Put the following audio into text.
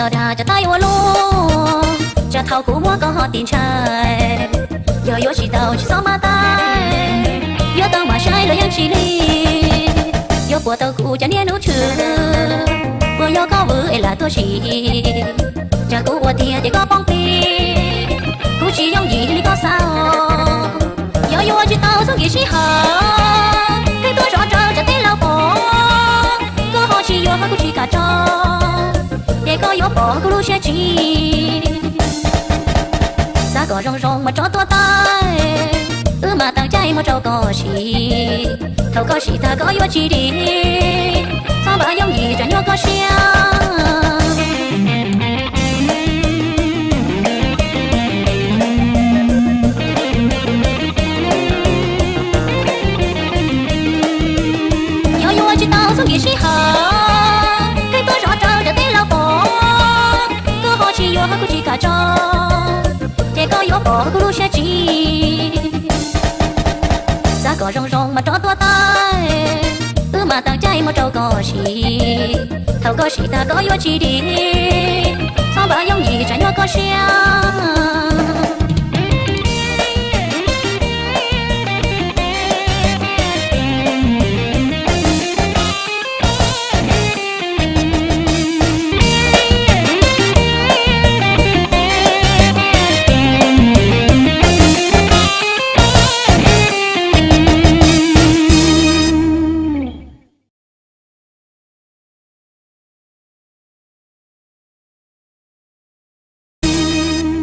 Dag cov taib yuav ua luaj, tsam thaum kuv muab koj ho tiv ntshai. Yog yuav tsis tau tsis txhob mab tais, yuav tau mam saib los yeej tsis lig. Yuav puas tau kuv cov niaj hnub tshwm, puas yog koj vwm es lam tuaj sim. Tsam kuv ua tiag ces koj poob plig, kuv tsis yooj yim li koj xav. Yog yuav tsis tau txhob nkim sij hawm, pheej tuaj zov rawv tsam teb laus pom. Koj ho tsis yuav kuv tsis kam tso, ces koj yuav pom kuv lub siab tsis. Xav kom zoo zoo mas rov tuaj tais, wb mam teem caij muab rau koj sim. Thaum koj sim tag koj yuav tsis dim, txhob npam yooj yim tsam nyuaj koj siab. Yog yuav tsis tau txhob nkim sij hawm, pheej tuaj zov rawv tsam teb laus pom. Koj ho tsis yuav kuv tsis kam tso, ces koj yuav pom kuv lub siab tsis. Xav kom zoo zoo mas rov tuaj tais, wb mam teem caij muab rau koj sim. Thaum koj sim tag koj yuav tsis dim, txhob npam yooj yim tsam nyuaj koj siab.